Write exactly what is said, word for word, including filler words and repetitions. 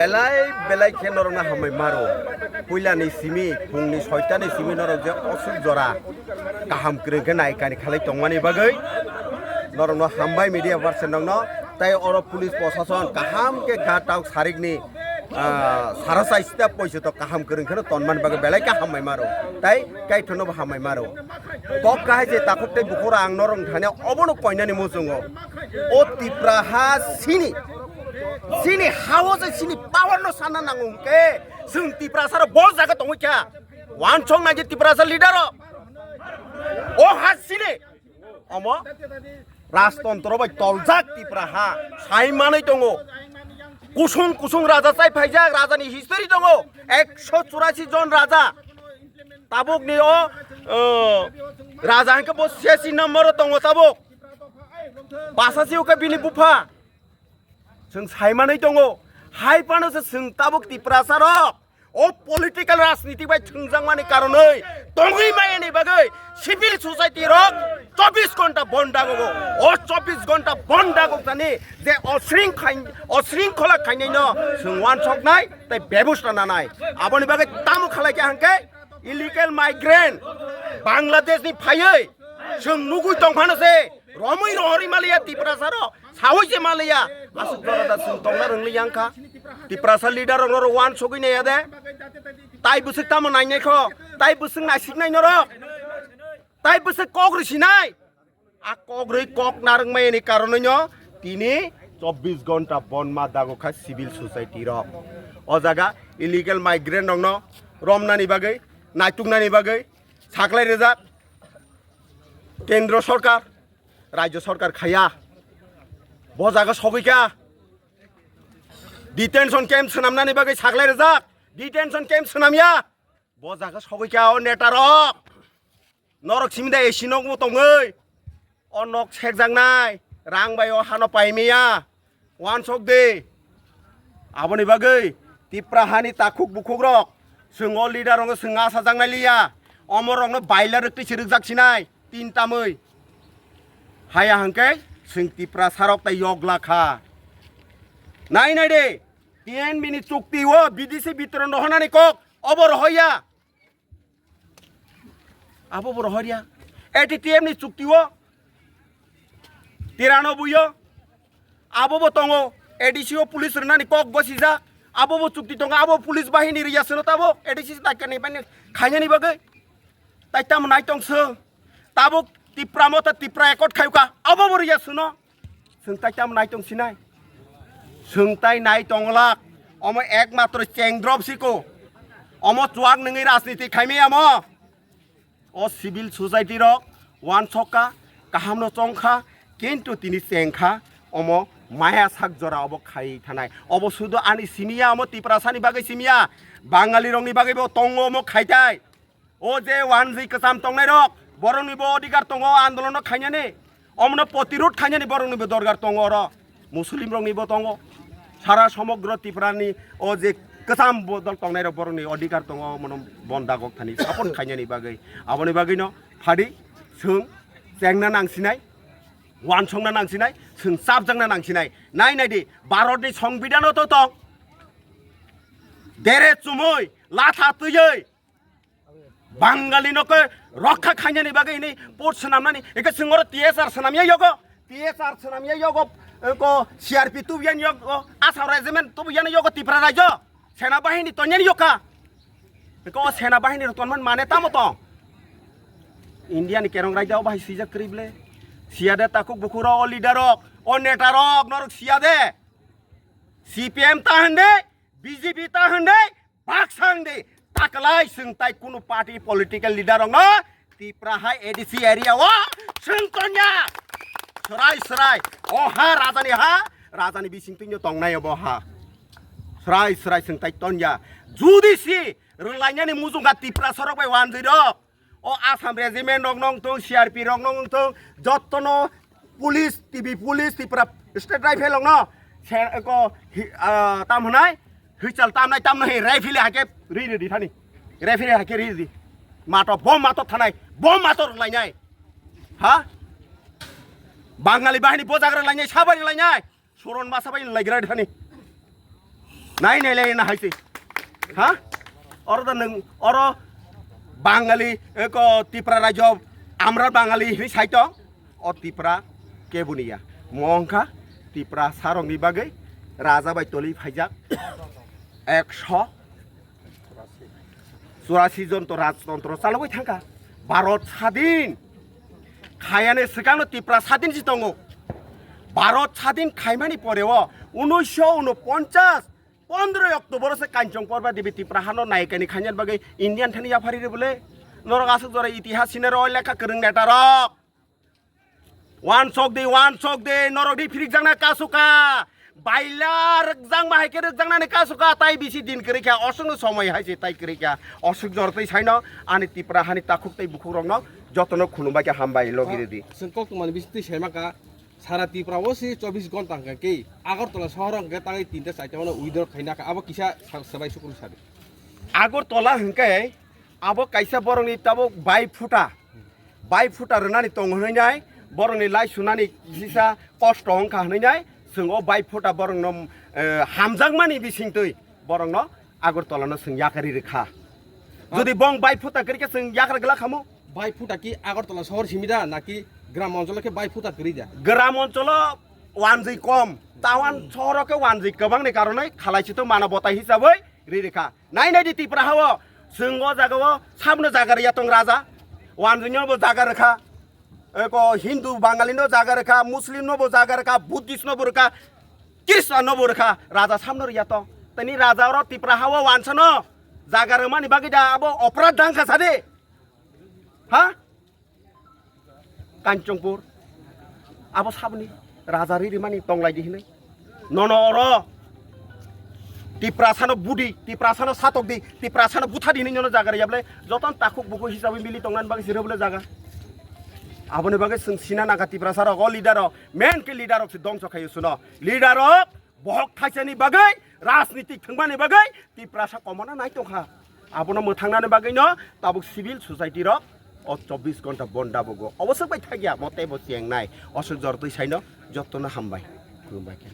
Belai belai khe norokno hambai maro. Puilani simi, phungni soitani simi norok je osuk jora kaham kwrwng khe nai kani khalai tongmani bagwi norokno hambai media person rokno, tei oro police prosason kaham khe gatok sarikni, ah, sara sai sita poisoto kaham kwrwng kheno tonmani bagwi belai khe hambai maro. Tei kaithono bo hambai maro. Kok kahai je takhuk tei bukhuk ang norok thani obono koinani muchungo. O Tipra ha sini, sini hao se sini power no sana nango hwnkhe, chwng Tiprasa rok bo jaga tongwi kha. Wansok nai je Tiprasa leader rok. O ha sini. Omo rajtontro bai toljak Tipra ha. Sai manwi tongo. Kusung kusung raja chai phaijak, rajani history tongo. Ekso churasi jon raja. Tabukni o, o, raja hwnkhe bo sesi number o tongo tabuk. Basa si uka bini bupha. Chwng saimanwi tongo. Hai phano se chwng tabuk Tiprasa rok o political rajniti bai thwngjakmani karonwi tongwi mayani bagwi civil society rok chobbish ghonta bon dagogo. O chobbish ghonta bon dagok thani je osring khain-, osringkhola khainaino chwng wansoknai tei bebosta nanai. Aboni bagwi tamo khalai kha hwnkhe illegal migrant Bangladesh ni phaiwi chwng nugwi tongphano se romwi rohorwi maliya Tiprasa rok. Sawi se maliya, asuk jora da chwng tongna rwngli yang kha. Tiprasa leader rok norok wansugwi naiya de. Tai bwswk tamo nainai kho, tai bwswk naisiknai norok. Tai bwswk kok rwsinai. A kok rwi kok narwk mayani karonwino tini chobbish ghonta bon ma dago kha civil society rok. O jaga illegal migrant rokno romnani bagwi, naituknani bagwi saklai rwjak kendro sorkar, rajyo sorkar khaiya. Bo jaga sogwi kha. Detention camp swnamnani bagwi saklai rwjak. Detention camp swnamya. Bo jaga sogwi kha o neta rok. Norok simi da A C nok bo tongwi. O nok sekjaknai. Rang bai o hano paimiya. Wansok de. Aboni bagwi Tipra hani takhuk bukhuk rok. Chwng o leader rok chwng asajaknai liya. Omo rokno baila rwktwi se rwkjak sinai. Tin tamwi. Haya hwnkhe chwng Tiprasa rok tai yogla kha. Nai nai de. T N B ni chukti o B D C bitoron rohonani kok obo rohoya. Abo bo rohorya. A T T M ni chukti o tiranobui o abo bo tongo. A D C o police rwnani kok gosijak. Abo bo chukti tongo. Abo police bahini riya sino tabo A D C dakani bani khainani bagwi. Tai tamo nai tong sung. Tabuk Tipra motha Tipra Accord khayuka. Abo bo riya sino. Chwng tai tamo nai tong sinai? Chwng tai nai tongolak. Omo ekmatro chengdrop siko. Omo chuak nungwi rajniti khaimaya omo. O civil society rok wansokha, kahamno chongkha, kintu tini chengkha. Omo maya sak jora obo khai thanai. Obo sudu ani simiya, omo Tiprasani bagwi simiya. Bangali rokni bagwi bo tongo omo khaitai. O je wanjwi kwcham tongnai rok, borokni bo odhikar tongo andolon no khainani, omono protirod khainani borokni bo dorkar tongo oro, Muslim rokni bo tongo, sara somogro Tripura ni o je kwcham bodol tongnai rok borokni odhikar tongo, omono bon dagok thani sapon khainani bagwi, aboni bagwi no phadi chwng chengna nangsinai, wansongna nangsinai, chwng chapjakna nangsinai, nai nai di, Bharat ni Songbidan o to tong, dere chumui, latha twiwi, Bangali no khe rokha khainani bagwi hwnwi port swnamnani, eke chwng oro T S R swnamya yogo, T S R swnamya yogo, ko C R P tubuyan yogo, Assam regiment tubuyan yogo Tripura rajyo, sena bahini tonyani yokha. Eko sena bahini rok tonman mane tamo tong? India ni kerong rajyo bahai swijak kwrwi ble. Siyade takhuk bukhuk rok, o leader rok, o neta rok, norok siyade. C P M ta hwnde, B J P ta hwnde, Baksang de taklai chwng tai kunu party political leader rokno Tipra hai A D C area o chwng tonya. Srai srai. O ha rajani ha, rajani bising twino tongnai obo ha. Srai srai chwng tai tonya. Judi si rwlainani mujunga Tipra sorok bai wanjwi rok. O Assam regiment rok nong thung, C R P rok nong thung, jottono police, T B police, Tripura State Rifle rok no, se, ko, hi, ah, tam hwnai, hwichal tamnai, tamno hi, rifle hake ri ri di thani, rifle hake ri ri di, mato, bom mato thanai, bom mato rwlainai, ha, Bangali bahini bojagra lainai, sabari lainai, Soron masa bai lai gra thani. Nai nai lai na hai se. Ha? Oro da nung, oro Bangali, eko Tipra rajyo, amra Bangali hini saito. O Tipra kebuniya. Mongkha Tipra sarong ni bagwi raja bai toli phaijak. Ekso churasi jon to rajtontro chalogwi thangkha. Bharat sadin khayani swkangno Tipra sadin si tongo. Bharat sadin khaimani poreo unoisho unoponchas pondroi October se Kanchong Porba Devi Tipra hano naikani khainani bagwi Indian thani yaphari re bole. Norok aswk jora itihas sinero lekha kwrwng netarok. Wansok di, wansok di, norok di phirikjakna kasuka. Baila rwkjakma hai khe rwkjaknani kasuka, tai bisi din kwrwi kha, oswkno somoi hai se tai kwrwi kha. Oswk jor twi saino ani Tipra hani takhuk tei bukhukrokno jotono khulumbai khe hambai logi rwdi. Chwng kok tongmani bisingtwi saimaka, sara Tripura o se chobbish ghonta hwnkhe Agartala sohor hwnkhe tangwi tinta chaita mano withdraw khaina kha, abo kisa sa-, swbai sukuru sadi. Agartala hwnkhe abo kaisa borokni tabuk bai phuta. Bai phuta rwnani tong hwnwi nai, borokni lai sunani kisa kosto wngkha hwnwi nai, chwng o bai phuta borokno, eh, hamjakmani bisingtwi borokno Agartala no chwng yakarwi rwkha. Jodi bong bai phuta kwrwi khe chwng yakar glak khamu. Bai phuta ki Agartala sohor simi da naki gram oncholo khe bai phuta kwrwi da? Gram oncholo wanjwi kom, town sohoro khe wanjwi kwbangni karonwi khalai sito manobota hisabwi ri rwkha. Nai nai di Tripura hao, chwng o jaga o sabno jaga rwya tong raja, wanjwino bo jaga rwkha, eko Hindu Bangali no jaga rwkha, Muslim no bo jaga rwkha, Buddhist no bo rwkha, Christian no bo rwkha, raja sabno rwya tong. Tini raja oro Tripura hao wansano jaga rwmani bagwi da abo oprad dangkha sadi, ha? Kanchongpur. Abo saboni raja ri rimani tonglai di hinwi. Nono oro Tiprasano budi, Tiprasano satok di, Tiprasano butha di hinwi nono jaga riyable joton takhuk bukhuk hisabe mili tongnan bagwi sirobole jaga. Aboni bagwi chwng sina naga Tiprasa rok o leader rok, main khe leader rok se dongso khayo suno. Leader rok bohok thaisani bagwi, rajnitik thwngmani bagwi Tiprasa komona nai tongkha. Abono mwthangnani bagwino tabuk civil society rok o chobbish ghonta bon dabogo. Obo swk bai thakya, mo teibo chengnai. Oswk jor twi saino, jottono hambai. Khulumbai khe.